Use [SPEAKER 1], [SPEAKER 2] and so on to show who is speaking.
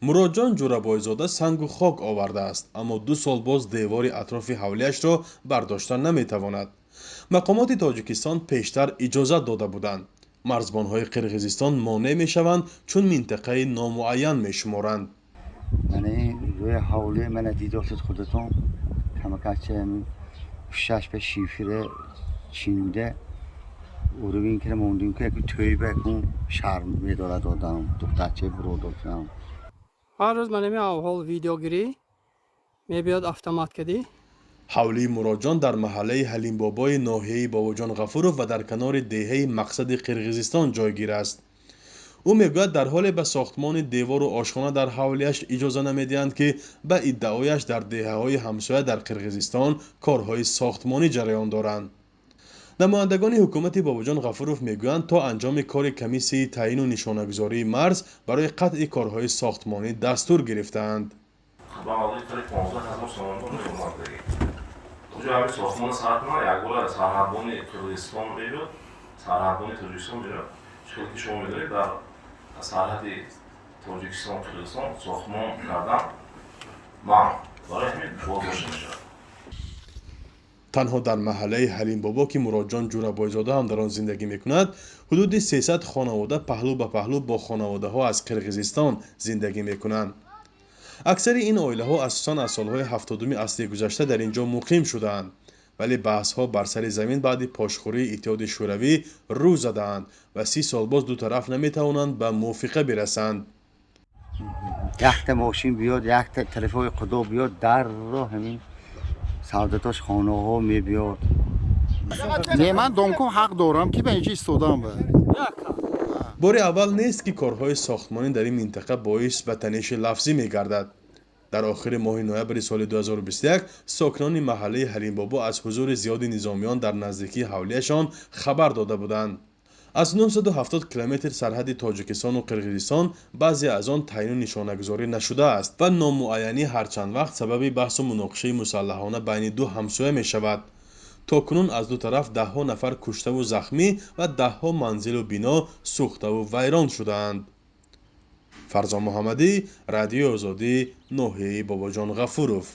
[SPEAKER 1] Муродҷон Ҷурабойзода сангу хок овардааст, аммо 2 сол боз девори атрофи ҳавлиашро бардошта наметавонад. Мақомоти Тоҷикистон пештар иҷозат дода буданд. Марзбонҳои Қирғизистон монеъ мешаванд, чун минтақаи номуайян мешуморанд.
[SPEAKER 2] Мана ин рӯи ҳавлӣ мана дидосед худатон, камакача пушташ ба шифера чинда уровень кира мондем, ки яку тӯйба якун шарм медорад одам, духтарчаи буродоршам.
[SPEAKER 3] Ҳар рӯз манами авҳол видеогирӣ мебиёд, автомат кадӣ.
[SPEAKER 1] Ҳавлии Муродҷон дар маҳаллаи Ҳалимбобои ноҳияи Бобоҷон Ғафуров ва дар канори деҳаи Мақсади Қирғизистон ҷойгир аст. Ӯ мегӯяд, дар ҳоле ба сохтмони девору ошхона дар ҳавлиаш иҷоза намедиҳанд, ки ба иддаояш дар деҳаҳои ҳамсоя дар Қирғизистон корҳои сохтмонӣ ҷараён доранд. Намояндагони ҳукумати Бобоҷон Ғафуров мегӯянд, то анҷоми кори комиссияи таъину нишонагузории марз барои қатъи корҳои сохтмонӣ дастур гирифтаанд.
[SPEAKER 4] Ба маблағи қариб 15 000 сомон меомадагӣ. Уҷо ҳамин сохтмона сар кунад, якбора сарҳадбони Қирғизистон мебиёд, сарҳадбони Тоҷикистон меояд. Чӣ ки шумо медонед, дар сарҳади Тоҷикистон Қирғизистон сохтмон кардан манъ, барои ҳамин боздошта мешавад.
[SPEAKER 1] Танҳо дар маҳаллаи Ҳалимбобо, ки Муродҷон Ҷурабойзода ҳам дар он зиндагӣ мекунад, ҳудуди 300 хонавода паҳлӯ ба паҳлӯ бо хонаводаҳо аз Қирғизистон зиндагӣ мекунанд. Аксари ин оилаҳо асосан аз солҳои 70-уми асри гузашта дар ин ҷо муқим шудаанд, вале баҳсҳо бар сари замин баъди пошхӯрии Иттиҳоди Шӯравӣ рӯ задаанд ва 30 сол боз ду тараф наметавонанд ба мувофиқа бирасанд.
[SPEAKER 2] Якта мошин биёд, якта телефони худо биёд, дарро ҳамин савдатош хонаҳо мебиёд.
[SPEAKER 5] Не, ман домком ҳақ дорам, ки ба инҷа истодам ба.
[SPEAKER 1] Бори аввал нест, ки корҳои сохтмонӣ дар ин минтақа боис ба таниши лафзӣ мегардад. Дар охири моҳи ноябри соли 2021 сокинони маҳаллаи Ҳалимбобо аз ҳузури зиёди низомиён дар наздикии ҳавлияшон хабар дода буданд. Аз 970 километр сарҳади Тоҷикистону Қирғизистон баъзе аз он таъину нишонагузорӣ нашудааст ва номуайянӣ ҳарчанд вақт сабаби баҳсу муноқишаи мусаллаҳона байни ду ҳамсоя мешавад. То кунун аз ду тараф даҳҳо нафар куштаву захмӣ ва даҳҳо манзилу бино сӯхтаву вайрон шудаанд. Фарзон Муҳаммадӣ, Радиои Озодӣ, ноҳияи Бобоҷон Ғафуров.